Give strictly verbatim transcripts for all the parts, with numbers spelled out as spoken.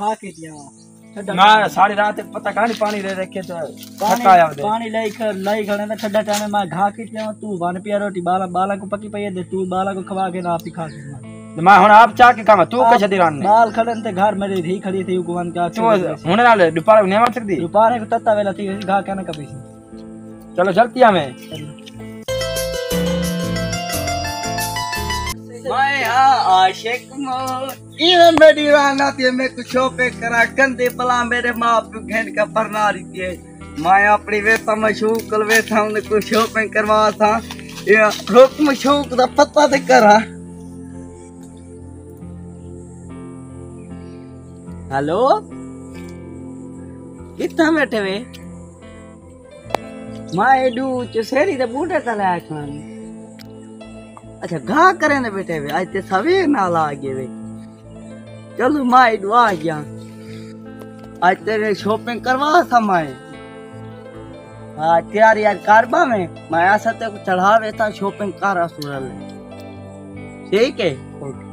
آ کے دیا۔ میں ساری رات پتہ کہانی پانی دے رکھے تو پانی تھکا آیا ودے۔ پانی لائی کھڑ لائی کھڑے تے ٹھڈا ٹائم میں گھا کے دیا۔ تو ون پیا روٹی بالا بالا کو پکی پئی ہے، تو بالا کو کھوا کے نہ پکھا کے۔ تے میں ہن آپ چا کے کھاواں، تو کچھ دی ران نے۔ بال کھڑن تے گھر میرے دھی کھڑی تھی، کو ون کیا تو ہن نال دوپہر نہیں ون سکدی؟ دوپہر کو تتا ویلا تھی گھا کے نہ کبھی۔ چلو جلدی آویں۔ میں ہاں عاشق مو، ایویں میری رانا تے میں کچھ شاپنگ کرا کندے بلا میرے ماں پیو گھن کا پرنا رہی ہے۔ میں اپنی ویتا مشوق کل ویتا ہوں کچھ شاپنگ کروا تھا۔ یہ حکم شوق دا پتہ تے کرا۔ ہیلو، کتھاں بیٹھے وے؟ ماں ایڈو چسیری دے بوٹے تلے آکھاں۔ اچھا، گھا کریں دے بیٹھے وے، اج تے سویر نال آ گئے وے۔ چلو، ماں ایڈو آ گیا۔ اج تیرے شاپنگ کروا سا ماں۔ ہاں، تیاری اج کر با میں، میں اسا تے کو چڑھا وے تا شاپنگ کر اسو رلے۔ ٹھیک ہے؟ اوکے۔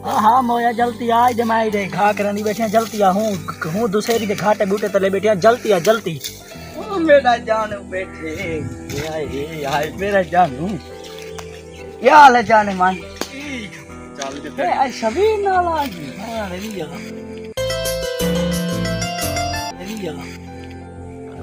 ہاں، ہاں، مویا جلدی آ، اج میں ایڈے گھا کرن دی بیٹھے، جلدی آ، ہوں، ہوں دوسری دے گھاٹے بوٹے تلے بیٹھے، جلدی آ، جلدی۔ او میرا جانو بیٹھے، ہائے، ہائے، میرا جانو۔ کیا حال ہے جانے من؟ چل جی اے، اے شبیر نال آ گئی۔ ہاں، رہی آ۔ رہی آ۔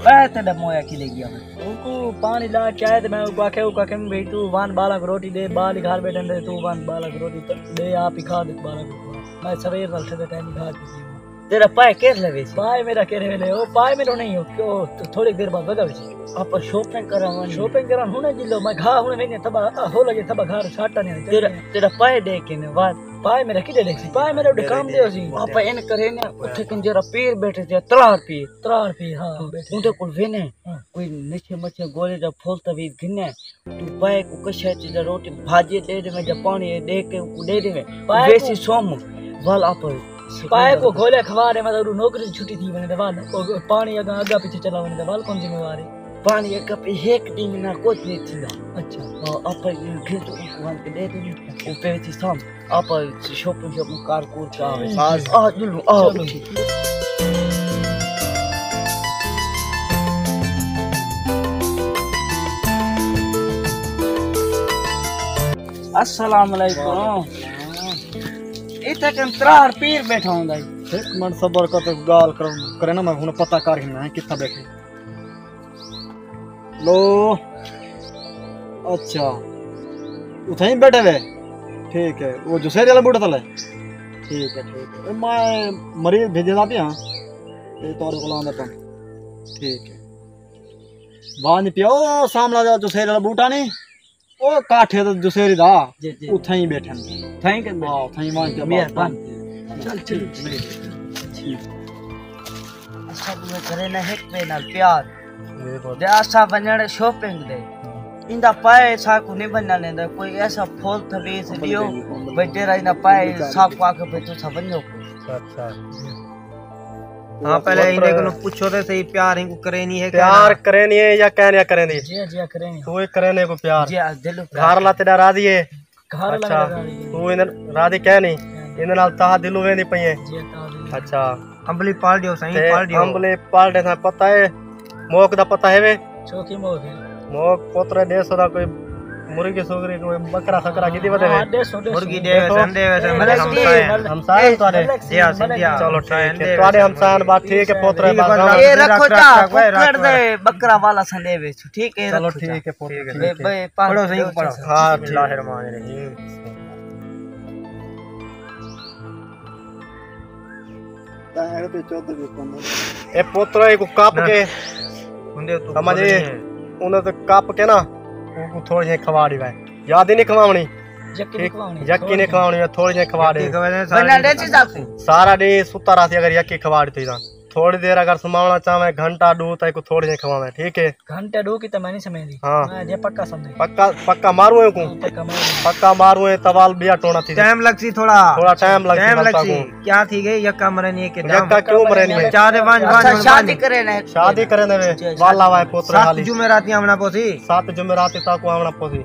اے تیرا مویا کی لے گیا؟ اوکو پانی لا کے آئے تے میں اوکو آکھیا، اوکو آکھیا، بھئی تو وان بالاں کو روٹی ڈے، بال گھر بیٹھے ڈے، تو وان بالاں کو روٹی ڈے، آپ ہی کھا دے بالاں کو۔ میں سویر نال ٹھڈے ٹائم ہی کھا کے۔ تیرا پائے کیس لوے سی؟ پائے میرا کیرے ویلے، او پائے میرا نہیں ہو، او تھوڑی دیر بعد ودا وچ۔ آپ شاپنگ کرا ون۔ شاپنگ کرا ہن جلو، میں گھا ہن وینے تبا، آ، ہو لگے تبا گھر ساٹا نہیں۔ تیرا، تیرا پائے ڈے کے نے بعد۔ پائے میرا کیڈے ڈے سی؟ پائے میرا اڈے کام دے سی۔ آپ ان کرے نے، اتھے کن جرا پیر بیٹھے تے، ترار پیر۔ ترار پیر، ہاں، بیٹھے۔ اون دے کول وینے، ہاں۔ کوئی نشے مچھے گولے دا پھول تویز گھنے۔ تو پائے کو کشے تے روٹی بھاجی ڈے دے، جا پانی ڈے کے کو ڈے دے۔ پائے ویسی کو سوم، ول آپ پائے کو گولے کھوا دے، مطلب نوکری چھٹی تھی ونے دے ول، او پانی اگا، اگا پیچھے چلا ونے دے ول، کون ذمہ وار ہے؟ پانی اگا پہ ایک دن نہ کچھ نہیں تھی۔ اچھا۔ ہاں، آپ گھن تو کو ون کے ڈے دے، او پہ تھی سام۔ آپ شاپنگ شاپنگ کار کور کیا ہوئے۔ آ، آ، دلو، آ، چلو۔ اٹھی۔ السلام علیکم۔ اتھے کن ترار پیر بیٹھا ہوندا ہے۔ ایک منٹ صبر کر، تے گال کر، کرے نا، میں ہن پتہ کر ہی میں کتھا بیٹھے۔ لو۔ اچھا۔ اتھائیں بیٹھے وے؟ ٹھیک ہے۔ وہ جسیری والا بوٹا تلے؟ ٹھیک ہے، ٹھیک ہے۔ اے میں مریض بھیجے دا پیا۔ اے تہاڈے کول آندا پیا۔ ٹھیک ہے۔ وانج پیا، او سامنا جا جسیری والا بوٹا نہیں؟ او کاٹھے تے جسیری دا۔ جی، جی۔ اتھائیں بیٹھن۔ تھائیں کن ہاں، اتھائیں وانج پیا۔ مہربانی۔ چل، ٹھیک، ٹھیک۔ ٹھیک۔ اساں ݙوہیں کرے نہ ہک ٻئے نال پیار۔ بالکل۔ تے اساں ونڄݨ شاپنگ دے۔ ہاں۔ ایندا پائے ساکوں نہیں ونڄݨ ݙیندا، کوئی ایسا پھول تھویس ݙیو، بھئی جیڑھا ایندا پائے ساکوں آکھے بھئی تساں ونڄو کوئی۔ اچھا۔ ہاں، پہلے ایندے کولوں پچھو تے صحیح، پیار اینکوں کرینی ہے کہ پیار نہ؟ کرینی ہے یا کہنی ہے کرینی؟ جی، جی، کرینی۔ تو ہی کرینے کو پیار۔ جی، دل پیار۔ گھر والا تیرا راضی ہے؟ گھر والا اچھا، میرا راضی ہے۔ تو ایندے راضی کہنی؟ ہاں۔ ایندے نال تاہ دلوں ویندی پئی ہے؟ جی، تاہ دلوں۔ اچھا۔ امبلی پال ݙیو سائیں، تے پال ݙیو۔ امبلی پال ݙے سائیں، پتہ ہے؟ موک دا پتہ ہے وے؟ چوکی موک ہے۔ موک پوترے ݙیسو دا کوئی مرغی سوگری، کوئی بکرا سکرا کیتی ودے وے؟ ہاں، ݙیسو، ݙیسو۔ مرغی ݙے وے، سن ݙے وے، سن ملک میرے سی، ہمسائے۔ ملک ہمسائے سی، تہاݙے؟ ملک سی، جی ہاں، ملک جی ہاں۔ سی۔ چلو ٹھیک ہے۔ تہاݙے ہمسائے بات ٹھیک ہے، پوترے بات اے رکھو جا، پکڑ دے بکرا والا سن ݙے وے۔ ٹھیک ہے، چلو رکھو ٹھیک ہے، پوترے ٹھیک ہے۔ بے، بے، پڑھو صحیح، پڑھو۔ بسم اللہ الرحمن الرحیم۔ اے پوترا کو کپ کے، سمجھ، انہاں تے کپ کے نا، او کو تھوڑی جی کھوا ݙیوے۔ یاد ہی نہیں کھواوݨی۔ یکی نہیں کھواوݨی، یکی نہیں کھواوݨی، تھوڑی جی کھوا ݙے۔ بنا ݙے چیز آپ۔ سارا ݙینہہ ستا رہسی اگر یکی کھوا ݙتی تاں۔ تھوڑی دیر اگر سماوݨا چاہویں، گھنٹہ ݙو تاں کو تھوڑی جی کھواویں، ٹھیک ہے؟ گھنٹہ ݙو کی تاں میں نہیں سمجھدی۔ ہاں۔ میں جے پکا سمجھے۔ پکا، پکا ماروں ہے کو؟ ہاں، پکا ماروں۔ پکا ماروں ہے، توال بیا ٹونا تھی۔ ٹائم لگسی تھوڑا۔ تھوڑا ٹائم لگسی، ٹائم لگسی۔ کیا تھی گئی؟ یکا مرے نہیں ہے کہ یکا کیوں مرے نہیں ہے؟ چار ونج، ونج، اچھا، ونج، شادی ونج۔ کرے نا۔ شادی کرے نا وے۔ جی، جی۔ والا وائے پوترے سات حالی۔ جمعرات آوݨا پوسی۔ سات جمعرات تاکوں آوݨا پوسی۔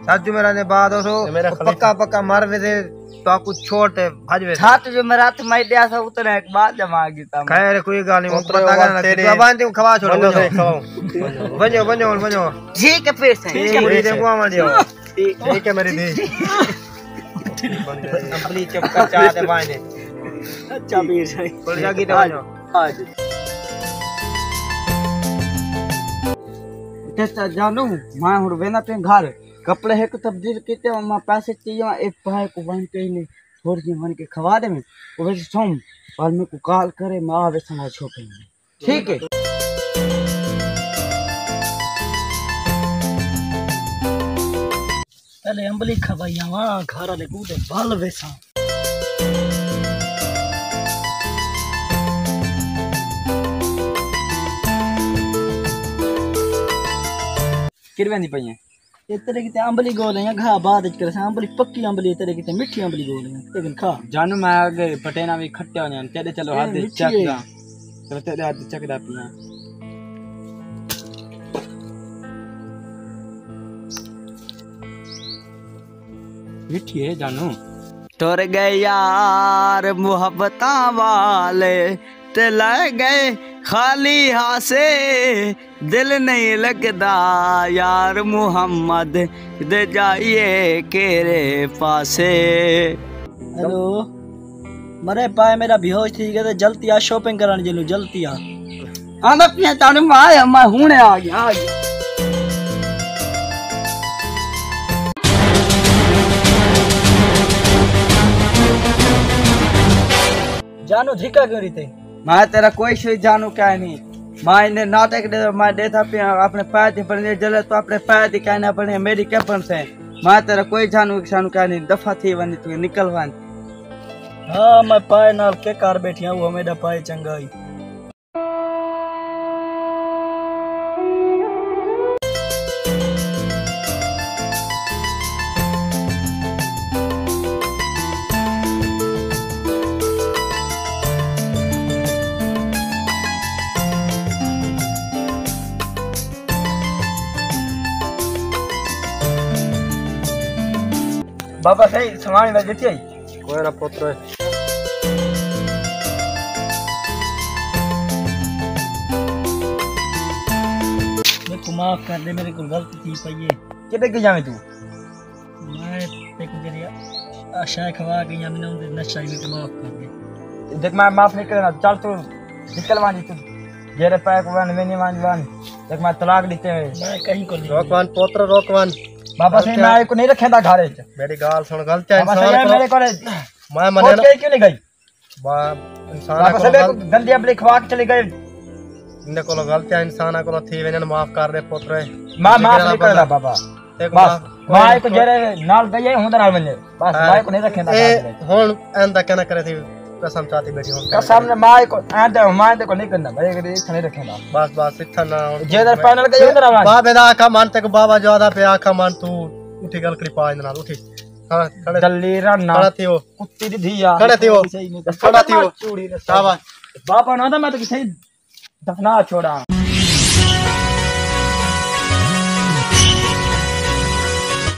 سچ جمعرات دے بعد ہو سو، میرا خلیفہ۔ پکا پکا مر ویسے، تو کو چھوڑ تے بھج ویسے۔ سچ جمعرات میں ڈیا سا اتنے ایک بات جمع کیتا میں۔ خیر، کوئی گال نہیں، اترے پتہ کرنا تیرے۔ تو بانتے کھوا چھوڑو، ونجو ونجو۔ سائیں، کھواؤ۔ ونجو، ونجو، ونجو۔ ٹھیک ہے پھر سائیں، ٹھیک ہے۔ مریدیں کو آوان دیو۔ ٹھیک ہے۔ ٹھیک ہے میری دھی۔ امبلی چپ کر چا تے وائنے۔ اچھا پیر سائیں۔ بڑی جاگی تے ونجو۔ ہاں جی۔ چچا جانو، میں ہن وینا پہ گھر۔ کپڑے ہک تبدیل کیتے، میں پیسے چاہیے، اے پائے کو ون کے نے تھوڑی جی ون کے کھوا دے میں، او ویسے سوم، پر میں کو کال کرے، میں آ ویساں چھوپے۔ ٹھیک ہے۔ پہلے امبلی کھوائی آواں، گھر والے کو تے بال ویساں۔ کر ویندی پئی ہیں؟ اے تیرے کیتے امبلی گول ہیں، گھا بعد وچ کرساں۔ امبلی پکی امبلی، تیرے کیتے مٹھی امبلی گول ہیں، لیکن کھا۔ جانو میں اگے پٹینا وی کھٹیا ہویا، تیرے چلو اے ہاتھ دے مٹھی چک ہے۔ دا۔ چلو تیرے ہاتھ دے چک دا پیاں۔ مٹھی ہے جانو۔ ٹر گئے یار محبتاں والے، تے لے گئے خالی ہاسے۔ دل نہیں لگدا یار محمد دے، جائیے کیرے پاسے۔ ہیلو، مرے پائے میرا بیہوش تھی گیا، تے جلتی آ شاپنگ کرن جلو، جلتی آ۔ آندا پیا تانوں میں آیا، میں ہن آ گیا، آ گیا۔ جانو دھکا کیوں ریتے؟ میں تیرا کوئی شے جانو کیا نہیں۔ میں انہیں ناٹک دے، میں دیتا پیا اپنے پیر دی بنے، جلے تو اپنے پیر دی کہنے بنے، میری کیا بن سے؟ میں تیرا کوئی جانو شانو کیا نہیں، دفعہ تھی ونی تو نکل ون۔ ہاں، میں پائے نال کے کر بیٹھی ہاں، وہ میرا پائے چنگا ہی۔ بابا سائیں، سامان میں ڈتی آئی۔ کوئی نہ پتر۔ میرے کو معاف کر دے، میرے کو غلطی تھی پئی ہے۔ کدے کے جاویں تو؟ میں تے کو جڑی شے کھوا گئی ہاں، میں نہ نشہ ہی، میرے کو معاف کر دے۔ دیکھ میں معاف نہیں کرنا، چل تو نکل وانی تو۔ جیرے پے کو ون وینی وان وان۔ دیکھ میں طلاق دیتے ہوئے۔ میں کہیں کو نہیں۔ روک وان پتر، روک وان۔ بابا سائیں، میں کو نہیں رکھے دا گھر وچ۔ میری گال سن، غلط ہے بابا انسان سائیں، کو۔ میرے کو میں مننا۔ کیوں نہیں گئی؟ با-، انسان بابا کولوں صاحب، غلط، گندی اپنی کھوا کے چلی گئی۔ انہیں کولوں غلط ہے، انسان کولوں تھی ویندے، معاف کر دے پتر۔ ماں معاف نہیں کردا بابا۔ بس، ماں کو جڑے نال گئی ہے، ہوندے نال ونجے۔ بس، ہاں۔ ماں کو نہیں رکھیندا اے گھر وچ۔ ہن ایندا کہنا کرے تھی، قسم چاتی بیٹھی ہن۔ قسم نے ماں کو، ایندا ماں دے کو نہیں کرنا، بھائی، اتھے نہیں رکھیندا۔ بس، بس، اتھا نہ ہن۔ جے در پینل گئی، ہوندے نال ونج۔ بابے دا آکھا من تے کو بابا جو آدا پیا آکھا من تو اٹھی گل کری پا ایندے نال، اٹھی۔ ہاں، کھڑے۔ دلیرا نال۔ کھڑا تھیو۔ کتی دی دھی آ۔ کھڑے تھیو۔ صحیح نہیں۔ کھڑا تھیو۔ چوڑی نے شاباش۔ بابا نا دا میں تو کسے دفنا چھوڑا۔